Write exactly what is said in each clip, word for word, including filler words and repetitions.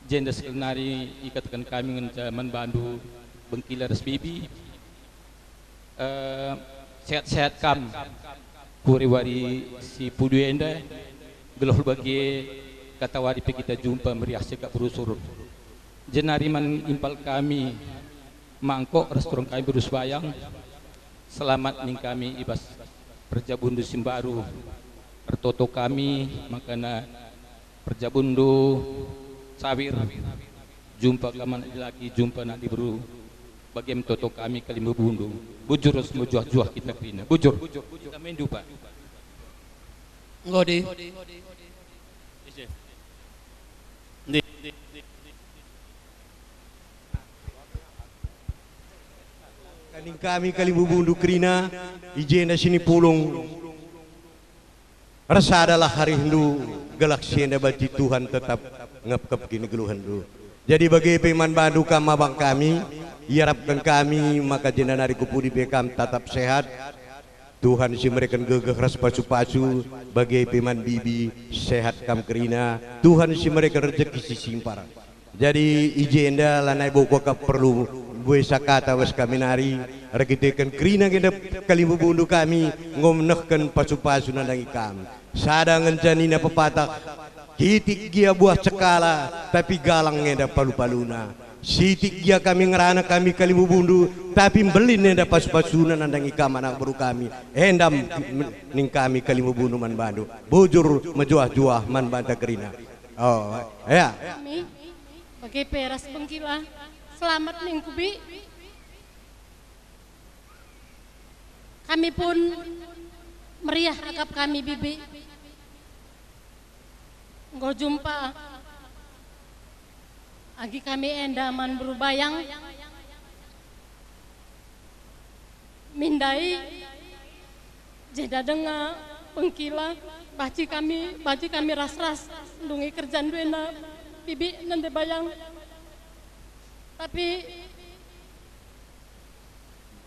Jenda sekalnari ikataken kami ngenca man bandu bengkila ras bibi. Eh, sehat-sehat kam. Wari-wari si pudu enda, geluh bage katawari pe kita jumpa meriah sekap berusur. Jenari man impal kami mangkok ras turang kami berus bayang. Selamat ning kami i bas perjabundu si mbaru. Ertoto kami makana perjabundu sawir, jumpa kam anak dilaki, jumpa anak diberu. Bage me toto kami kalimbubundu. Bujur ras mejuah-juah kita kerina. Bujur. Kita mendu, Pak. Enggo, di. Ndi. Kaning kami kalimbubundu kerina, i jenda sini pulung. Ersadalah arihndu, gelah si enda banci Tuhan tetap ngepkep kinigeluhenndu. Jadi bage pe man bandu kam abang kami, iarapken kami maka jenda nari ku pudi pe kam tatap sehat. Tuhan si mereken gegeh ras pasu-pasu, bage pe man bibi, sehat kam kerina, Tuhan si mereken rejeki si simpar. Jadi i jenda lanai boko kap perlu mbue sakata bas kami nari, erkiteken kerina nge kalimbubundu kami enggo nehken pasu-pasu nandangi kam. Sada ngenca nina pepatah, "Kitik gia buah cekala, tapi galang enda palu-paluna. Sitik gia kami ngerana kami kalimbubundu, tapi mbelin enda pasu-pasuna nandangi kam anak beru kami. Enda ning kami kalimbubundu man bandu. Bujur mejuah-juah man banta kerina." Oh, ya. Kami, bage pe ras bengkila. Selamat ningku, Bi. Kami pun meriah akap kami, Bibi. Enggo jumpa agi kami enda man beru bayang. Min ndai, jenda denga bengkila, banci kami, banci kami ras-ras ndungi kerjandu enda, Bibi, nande bayang. Tapi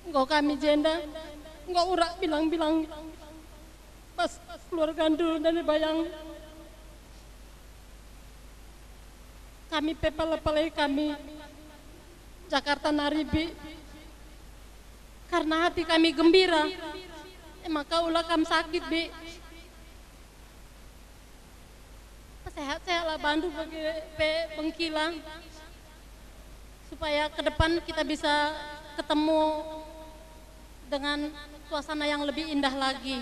enggo kami jenda, enggo urak bilang-bilang bas keluargandu nande bayang. Kami pe pala-palai kami Jakarta nari, Bi. Karena hati kami gembira, e maka ula kam sakit, Bi. Sehat-sehatlah bandu bage pe bengkila, supaya ke depan kita bisa ketemu dengan suasana yang lebih indah lagi.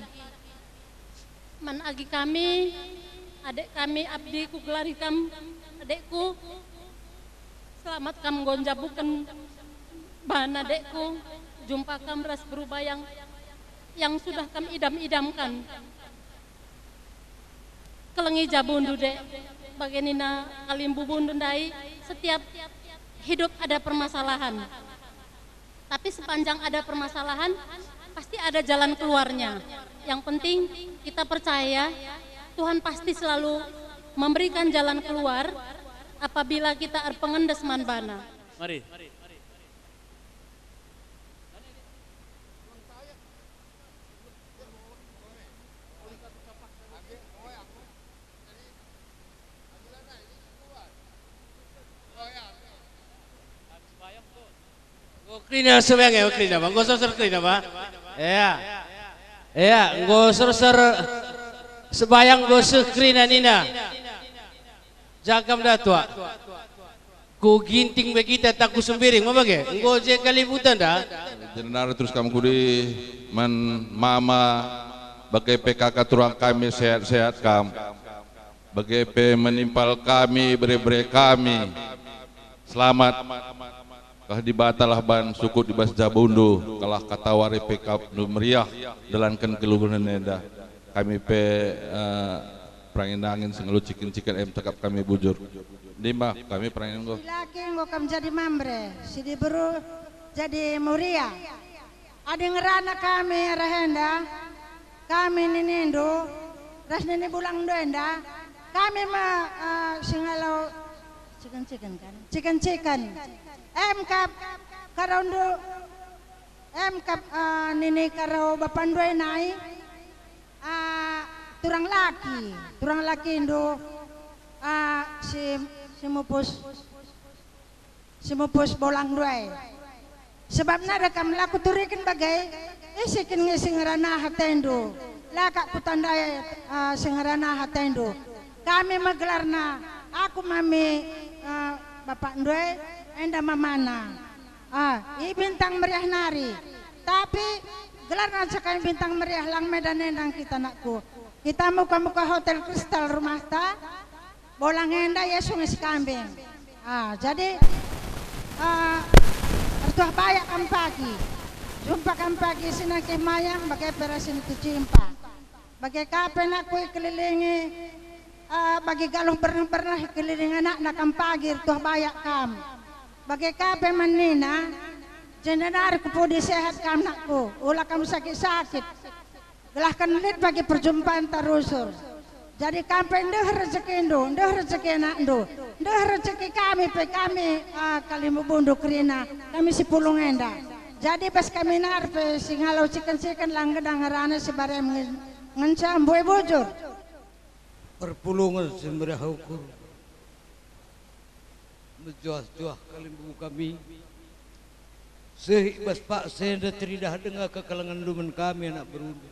Man agi kami, adek kami, abdi kugelari kam adekku, selamat kam enggo njabuken bahan adekku, jumpa kam ras beru bayang yang sudah kam idam-idamkan. Kelengi jabundu, Dek, bage nina kalimbubundu ndai, setiap hidup ada permasalahan. Tapi sepanjang ada permasalahan, pasti ada jalan keluarnya. Yang penting kita percaya Tuhan pasti selalu memberikan jalan keluar apabila kita erpengendes man baNa. Mari. Enggo kerina sembahyang ya, kerina, Bang. Enggo serser kerina, Bang. Ya. Ya, enggo serser sembahyang enggo seh kerina nina. Jagam da tua. Ku Ginting be kita tak ku Sembiring, ma bage? Enggo je kalimbubundu da. Jenari terus kam kudi man mama, bage pe kaka turang kami sehat-sehat kam. Bage pe man impal kami, bere-bere kami. Selamat. Kah Dibatalah ban sukut i bas jabundu, kalah katawari pe kapndu meriah dalanken keluhen enda. Kami pe, eh, perangin-angin sengelo ciken-ciken em cakap kami bujur. Ndima kami perangin enggo. Dilaki enggo kam jadi mamre, si diberu jadi muria. Adi ngerana kami arah enda, kami ninindu, ras nini bulangndu enda, kami me, eh, singalo ciken-ciken kan? Ciken-ciken. Em kap karaundu, em kap, eh, nini karau bapandu e nai, eh, turang laki, turang lakindu, eh, si si mupus, si mupus bolang ndai. Sebab nada kam la kuturiken bage, ise kin nge si ngerana atendu, la kak kutandai, ah, si ngerana atendu. Kami me gelarna, aku mami, ah, bapak ndai, enda mamana. Ah, i Bintang Meriah nari. Tapi gelarna sekai Bintang Meriah lang Medan endang kita, nakku. Kita muka-muka Hotel Kristal rumahta, bolang enda ia Sungai Sikambing. Ah, jadi, ah, ertuah bayak kam pagi. Jumpa kam pagi si nangkih mayang, bage pe ras si ntuci empa. Bage ka pe nakku ikelilingi, ah, bagi galuh berneh-berneh ikelilingi anakna kam pagi ertuah bayak kam. Bage ka pe man nina, jenda nari ku pudi sehat kam nakku, ula kam sakit-sakit. Gelah kan lit bagi perjumpanta rusur. Jadi kam pe ndeh rejekindu, ndeh rejeki anakndu, ndeh rejeki kami pe kami, ah, kalimbubundu kerina, kami si pulung enda. Jadi bas kami nari pe si ngalo ciken-ciken lang gedang ngerana si barem nge-, ngenca mbue bujur. Perpulungen si meriah ukur. Mejuah-juah kalimbubu kami. Seh i bas paksa enda teridah denga kekelengen lumen kami anak berundu.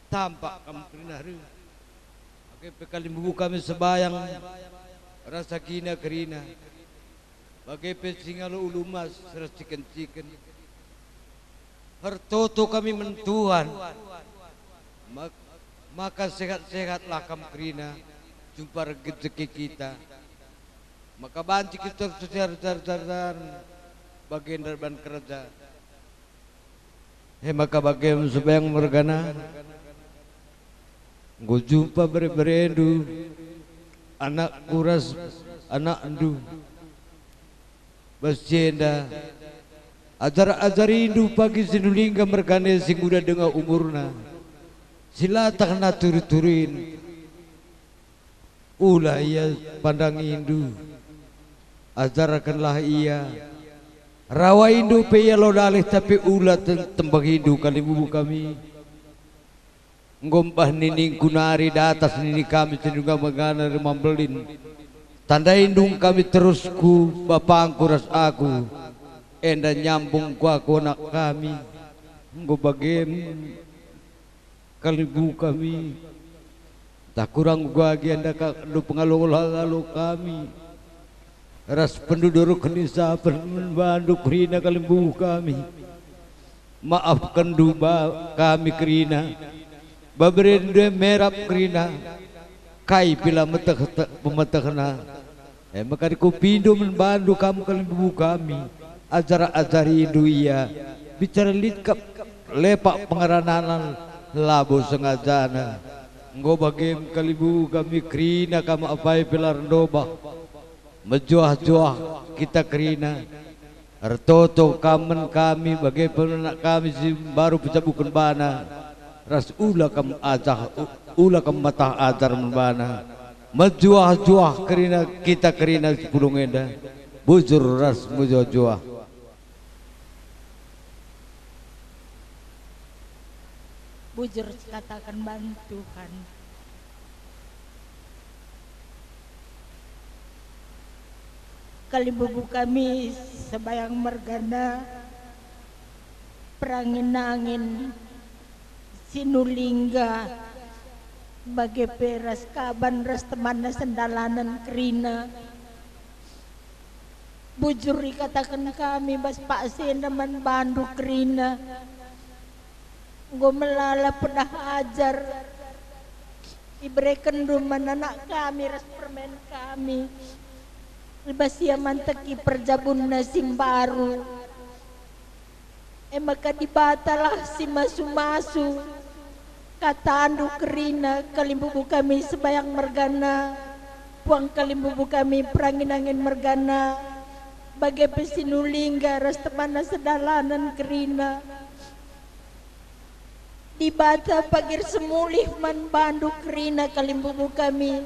Tampak kam kerina reh. Bage pe kalimbubu kami sebayang rasa gina kerina. Bage pe si ngalo ulu emas ras ciken-ciken. Ertoto kami man Tuhan, mak-, maka sehat-sehatlah kam kerina, jumpa rejeki kita. Maka banci kita terus jar-jar-jar bagenda erban kerja. E maka bage me sebayang mergana, enggo jumpa bere-berendu, anakku ras anakndu. Bas si enda, ajar-ajarindu pagi si nulingga mergana si nguda denga umurna, si la tehna turi-turin. Ula ia pandangindu, ajarkenlah ia. Rawaindu pe ia lau dalih, tapi ula tem-, tembehindu kalimbubu kami. Enggo mbah niningku nari datas nini kami si nungga mergana reh mambelin. Tandaindu kami terus ku bapangku ras aku, enda nyambung ku aku anak kami. Enggo bagem kalimbubu kami. Ntah kurang uga enda kak ndu pengalo-ngalo kami. Ras pendudurken isapen man bandu kerina kalimbubu kami. Maafkenndu ba-, kami kerina. Baberendu e merap kerina. Kai pe la meteh te-, pemetehna. E maka kupindo man bandu kam kalimbubu kami. Ajar-ajarindu ia. Bicara lit kap lepak pengerananan labo sengajana. Enggo bagem kalimbubu kami kerina kam apai pe la erndobah. Mejuah-juah kita kerina, ertoto kam man kami bage pe anak kami si mbaru pecabuken bana, ras ula kam ajah, u-, ula kam matah ajar man bana. Mejuah-juah kerina kita kerina si pulung enda, bujur ras mejuah-juah. Bujur kataken man Tuhan. Kalimbubu kami sebayang mergana perangin-angin si nulingga bage pe ras kaban ras temanna sendalanen kerina. Bujur ikataken kami bas paksa enda man bandu kerina. Enggo melala pedah ajar iberekenndu man anak kami ras permen kami. Ibas ia manteki perjabunna si mbaru. E maka Dibatalah si masu-masu. Katandu kerina kalimbubu kami sebayang mergana, puang kalimbubu kami perangin-angin mergana, bage pe si nulingga ras temanna sedalanen kerina. Dibata pagir semulih man bandu kerina kalimbubu kami.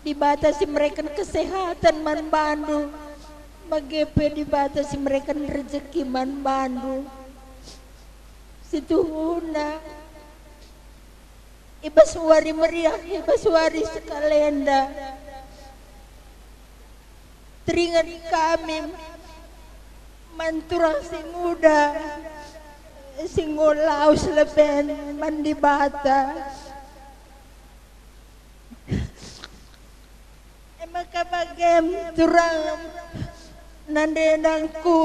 Dibata si mereken kesehaten man bandu, bage pe Dibata si mereken rejeki man bandu. Situhuna, i bas wari meriah, i bas wari sekalenda, Ringan kami man turang si nguda, si enggo lawes leben man Dibata. E maka bagem turang nande nangku,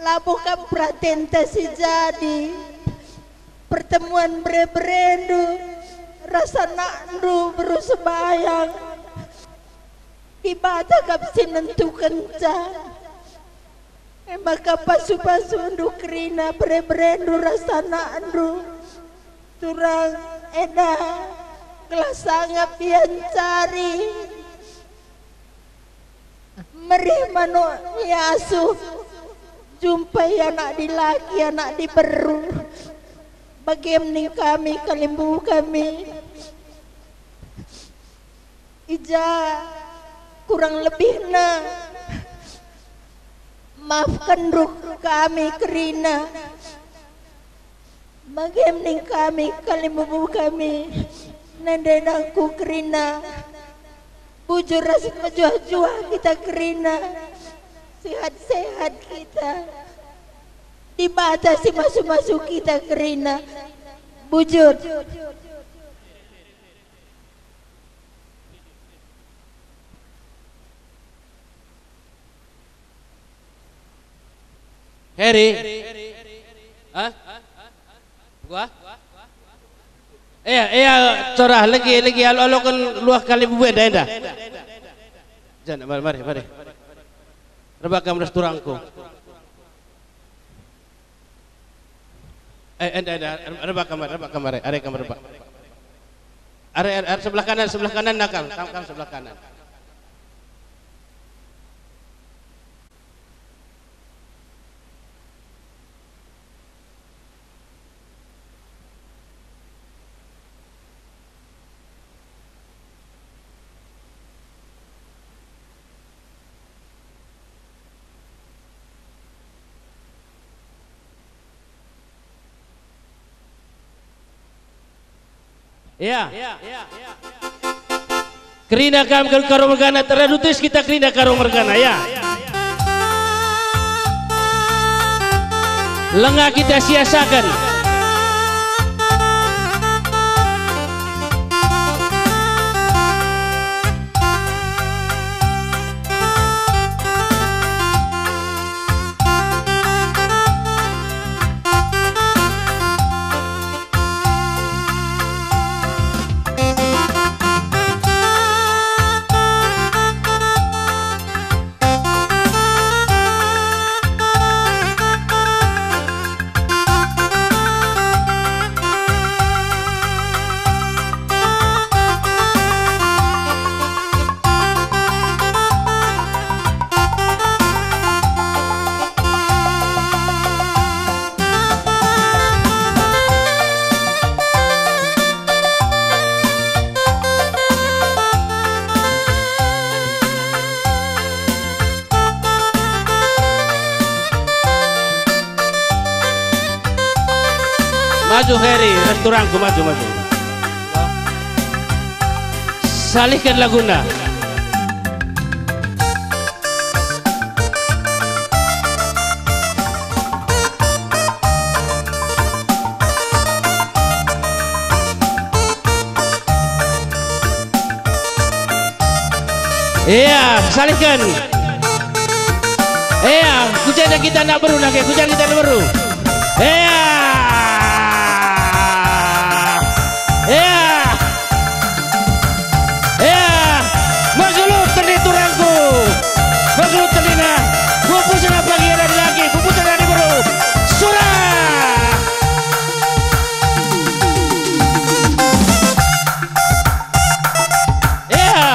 labo kap peratenta si jadi. Pertemuan bere-berendu ras anakndu beru sembayang. Dibata kap si nentukenca. E maka pasu-pasundu kerina bere-berendu ras anakndu. Turang enda gelah sangap ia ncari. Merih manuk iasuh, jumpai anak dilaki, anak diberu. Bagem ning kami, kalimbubu kami. I ja kurang lebihna, maafken kami kerina. Bagem ning kami, kalimbubu kami, nande nangku kerina. Bujur ras mejuah-juah kita kerina. Sehat-sehat kita. Dibata si masu-masu kita kerina. Bujur. Heri. Hah? Gua? Iya, iya, corah lagi, lagi, alo-aloken luah kalimbubu enda, enda. Jan, mari, mari, mari. Rebak kam ras turangku. Eh, enda, enda, rebak kam, rebak kam, are, are kam rebak. Are, are, are, sebelah kanan, sebelah kanan, nakal, kam, kam sebelah kanan. Ya. Kerina kam kal Karo mergana, teradu tis kita kerina Karo mergana, ya. Langa kita siasaken. Maju Heri, ras turangku, maju, maju. Salihken laguna. Iya, salihken. Iya, ku jenda kita anak beru nangke, ku jenda kita anak beru. Iya. Iya. Iya. Megelut tendi turangku. Megelut tendina. Pupusna pagi anak laki, pupusna anak beru. Surah. Iya.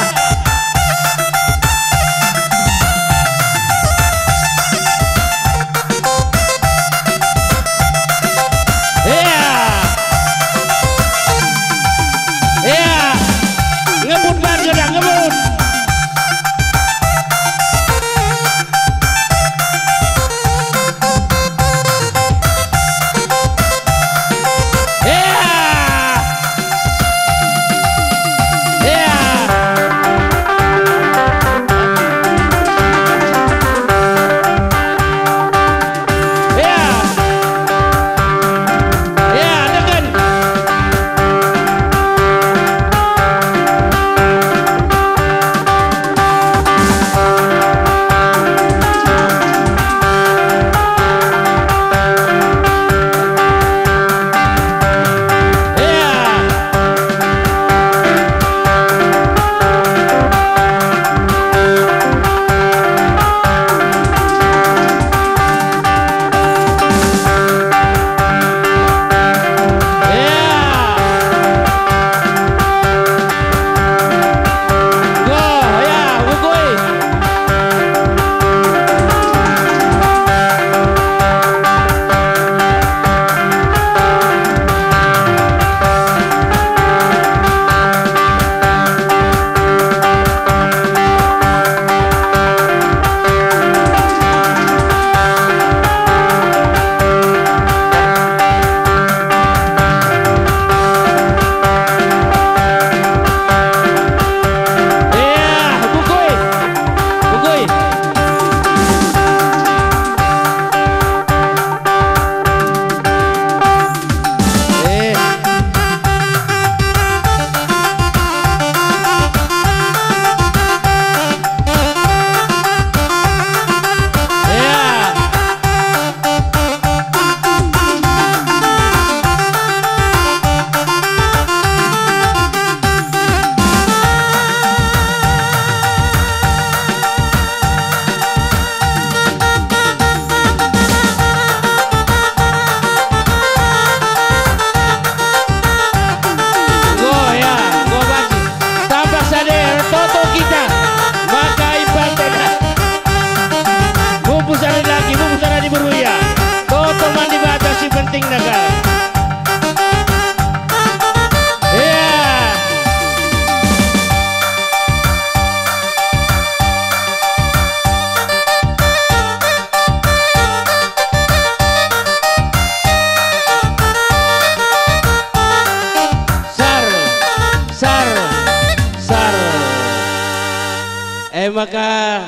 E maka,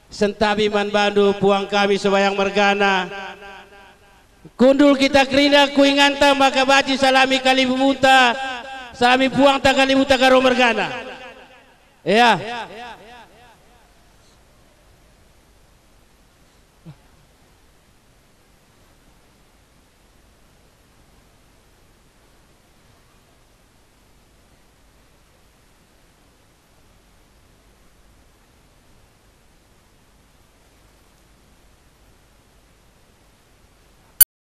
sentabi man bandu puang kami Sebayang mergana. Kundul kita kerina ku inganta maka banci salami kalibubunta, salami puangta kalibunta Karo mergana. Ya.